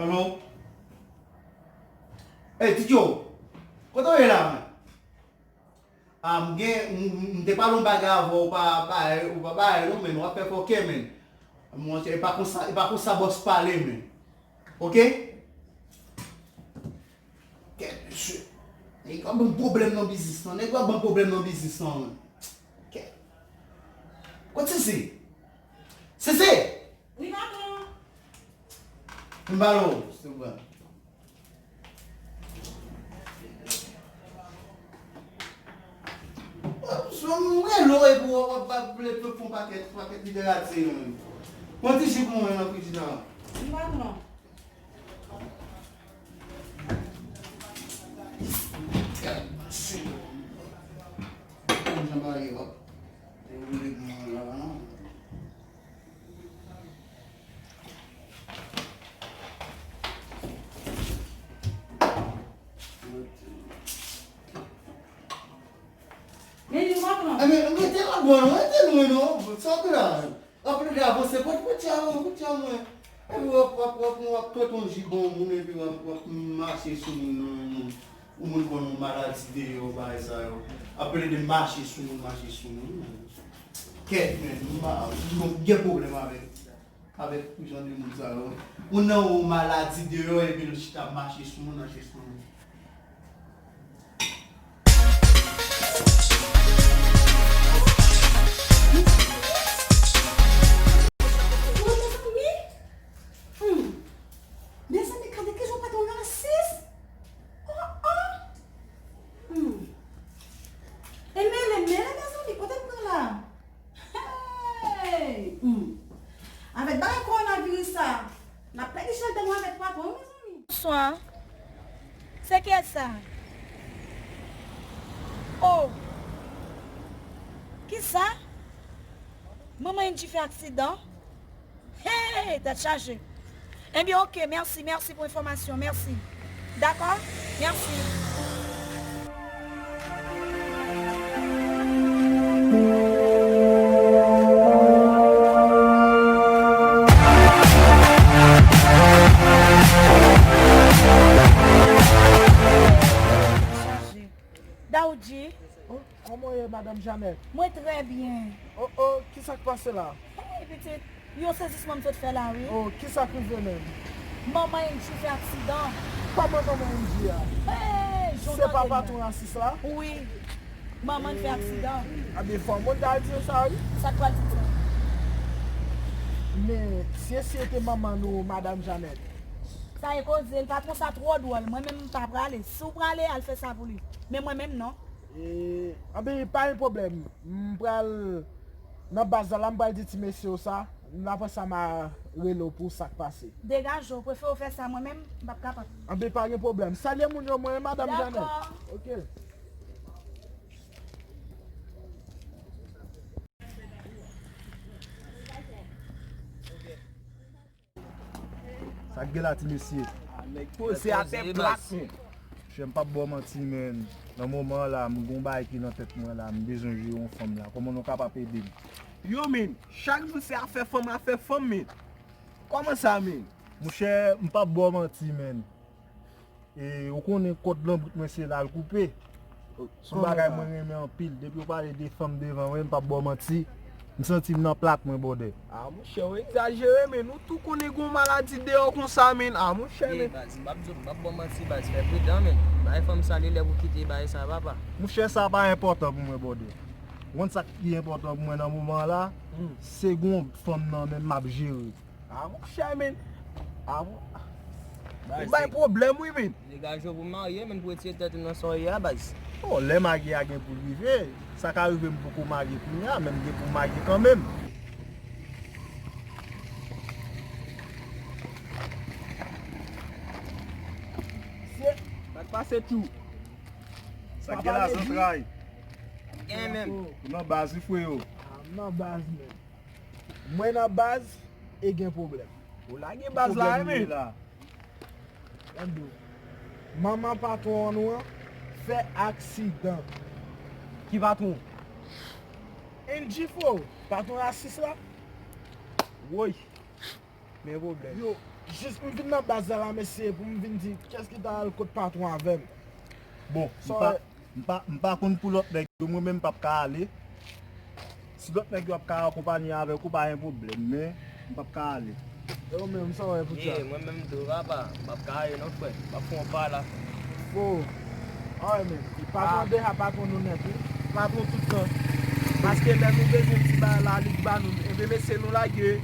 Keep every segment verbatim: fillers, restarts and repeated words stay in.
Hello? Hey, Tidjo! Kote w ye la, man? Ah, m gen, m, m, m te pale yon bagay avè w, ou pa, pa, ou pa bay non, men w ap fè fòkè, men. Monchè, e pa konsa, e pa konsa bòs pale, men. Oke? Kèt, mesye. Nèg yo ap ban pwoblèm nan biznis lan. Nèg yo ap ban pwoblèm nan biznis lan, men. Kèt. Kote Sese? Sese! Wi, patwon. M pale w, silvouplè. Mwen rele w epi w ap, ap, ap fè yon pakèt, pakèt literati, men. Pran ti ji pou mwen nan frijidè a. Wi, patwon. Men li patwon. Ebyen, rete la bò non, rete lwen non. Sa w ap la? Ap plede avanse, pran, pran ti avan, pran ti avan. Epi w ap, w ap, w ap, w ap pote yon ji ban yon moun, epi w ap, w ap mache sou moun nan, yon moun, yon moun konn yon maladi deyò, bagay sa yo. Ap plede mache sou moun, mache sou moun. Kèt, men, m pa, m gen pwoblèm avèk, avèk jan de moun sa yo. Moun nan yon maladi deyò, epi l chita ap mache sou moun, mache sou moun. Mezanmi, hmm. Mezanmi, gade kijan patwon rasis. Oh, oh. Hmm. E mele, mele, mezanmi, kote m pran la? Hey! Hmm. Avèk bagay kowonaviris sa, n ap pèdi chèlbè nou avèk patwon, mezanmi. Bonswa. Se kiyès sa? Oh! Kisa? Manman Angie fè aksidan? Hey! Tèt chaje. Ebyen, oke, mèsi, mèsi pou enfòmasyon, mèsi. Dakò? Mèsi. Chaje. Daoudji. Oh, kòman w ye, madanm Janèt? Mwen trè byen. Oh, oh, kisa k pase la? Hey, pitit, yon sezisman m sot fè la, wi. Oh, kisa k rive menm? Manman Angie fè aksidan. Kòman manman Angie a? Hey, jan w tande m nan. Se pa patwon rasis la? Wi. Manman l fè aksidan. Ebyen, fò moun ta di yo sa, wi. Sa k pral di sa? Men, si, si se te manman nou, madanm Janèt. Sa e koze, l patwon sa twò dwòl. Mwen menm, m pa prale. Si w prale, al fè sa pou li. Men mwen menm, non. E, anben, pa gen pwoblèm. M pral nan baz la, la, m pral di ti mesye yo sa. N apre sa, m a rele w pou sa k pase. Degaje w, prefere w fè sa, mwen menm, m p ap kapab. Anben, pa gen pwoblèm. Salye moun yo, mwen, madanm Janèt. Dakò. Oke. Sa k gen la, ti mesye? Nèg poze atè plat, men. Chè, m p ap ba w manti, men. Nan moman an la, m gen yon bagay ki nan tèt mwen la, m bezwen jere yon fanm la. Kòman nou kapab ede m? Yo, men, chak jou se afè fanm, afè fanm, men. Kòman sa, men? Monchè, m p ap ba w manti, men. E, ou konnen kòd lanbrit mwen se la l koupe. Se yon bagay mwen renmen anpil. Depi w pale de fanm devan mwen, m p ap ba w manti. M santi m nan plat mwen, bòdè. A, monchè, ou egzajere, men. Nou tou konnen gen yon maladi deyò konsa, men. A, monchè, men. Baz, m p ap di w, m p ap ba w manti, baz. Fè pridan, men. Bay fanm sa li lè pou kite bagay sa, papa. Monchè, sa pa enpòtan pou mwen, bòdè. Ou konn sa k pi enpòtan pou mwen nan moman an la? Se gen yon fanm nan men m ap jere. A, monchè, men. A, mon-, ou bay pwoblèm, wi, men. Degaje w pou marye, men, pou retire tèt ou nan sa w ye a, baz. Bon, lè marye a gen pou l rive, sa ka rive m poko marye kounye a, men m gen pou m marye kanmenm. Sa k pase tou? Sa k gen la, zantray? Gen menm. Ou nan baz, wi, freyo. A, m nan baz, men. Mwen nan baz e gen pwoblèm. Ou lage baz la, wi, men. Pwoblèm li ye la. Gad do. Manman patwon nou an fè aksidan. Ki patwon? Angie, frè, patwon rasis la. Woy. Men pwoblèm. Yo, Jis m vin nan baz la, la, mesye, pou m vin di, kiyès ki ta al kot patwon avè m? Bon, m pa, m pa, m pa konn pou lòt nèg yo, mwen menm m p ap ka ale. Si lòt nèg yo ap ka akonpanye avèk ou, pa gen pwoblèm, men m p ap ka ale. E ou menm, sa w wè pou Ye, tchak? Mwen menm tou, papa, m p ap ka ale non, frè. M ap fè yon pa la. Fo. Ay, men. Patwon deja patwon nou nèt, wi. Patwon tout tan. Paske lè nou bezwen ti bagay la, li ba nou. Enben, mesye, nou lage.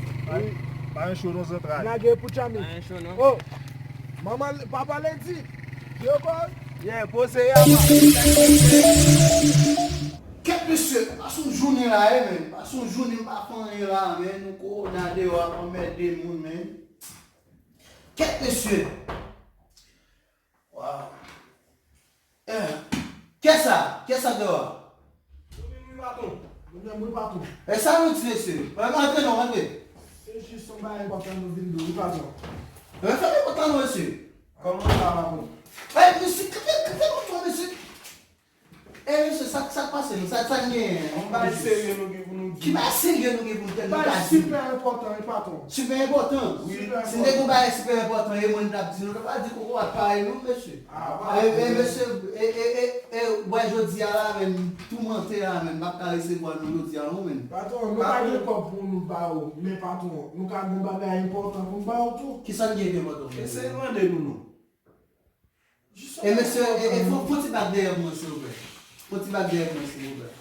Pa gen cho non zantray. Lage pou tchami. Pa gen cho non. Oh! Manman, papa Ledi. Yo, kò. Yeah, poze ya. Kèt mesye, pase yon jounen la, e, men. Pase yon jounen m pa fè anyen la, men. Nou kowona deyò ap anmède moun, men. Kèt mesye. Waw. Eh, kè sa, kè sa deyò a? Nou vin wi patwon. Nou menm wi patwon. E sa nou di mesye? Antre non, antre. Se jis yon bagay enpòtan nou vin di w wi patwon. E fè nou kontan non mesye. Kòman sa patwon? E mesye, kanpe, kanpe kontan mesye. E mesye, sa, sa k pase nou? Sa, sa n genyen? Yon bagay serye nou gen pou nou di. Ki bagay serye nou gen pou nou tèl nou Bagay ka di? Sipè enpòtan wi patwon. Sipè enpòtan. Sipè Si n te gen bagay sipè enpòtan, e mwen n t ap di nou, nou pa di koko a parèy nou mesye. Ah, E, e mesye, e, e, e, e, wè jodi a la, men, toumante la, men, m p ap ka resevwa nou jodi a, non, men. Patwon, nou pa gen kòb pou nou ba ou, men patwon, nou ka gen bagay enpòtan pou nou ba ou tou. Kisa n gen ki enpòtan? Eseye mande nou non. E mesye, e, e, fon, fon ti bak dèyè mwen, silvouplè. Fon ti bak dèyè mwen, silvouplè.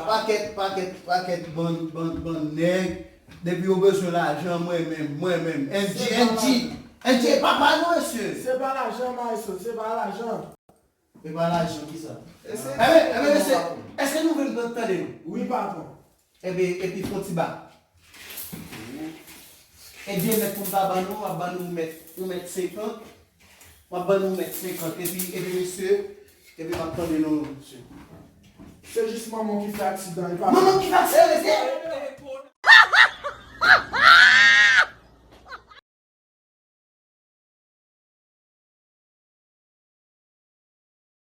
Pakèt, pakèt, pakèt bann, bann, bann nèg. Depi yo bezwen lajan, mwen menm, mwen menm. M G, M G, M G, papa nou, mesye. Se pa lajan, maestro, se pa lajan. E pa lajan, kisa? Eseye Enben, enben, mesye, èske nou vle m tande nou? Wi, patwon. Enben, epi fon ti bak. Ebyen, mèt pou m ta ban nou, m ap ban nou mèt, yon mèt senkant. M ap ban nou mèt senkant. Epi, epi, mesye, epi m ap tande nou, mesye. Se jis manman ki fè aksidan, li pa. Manman ki fè aksidan, mesye?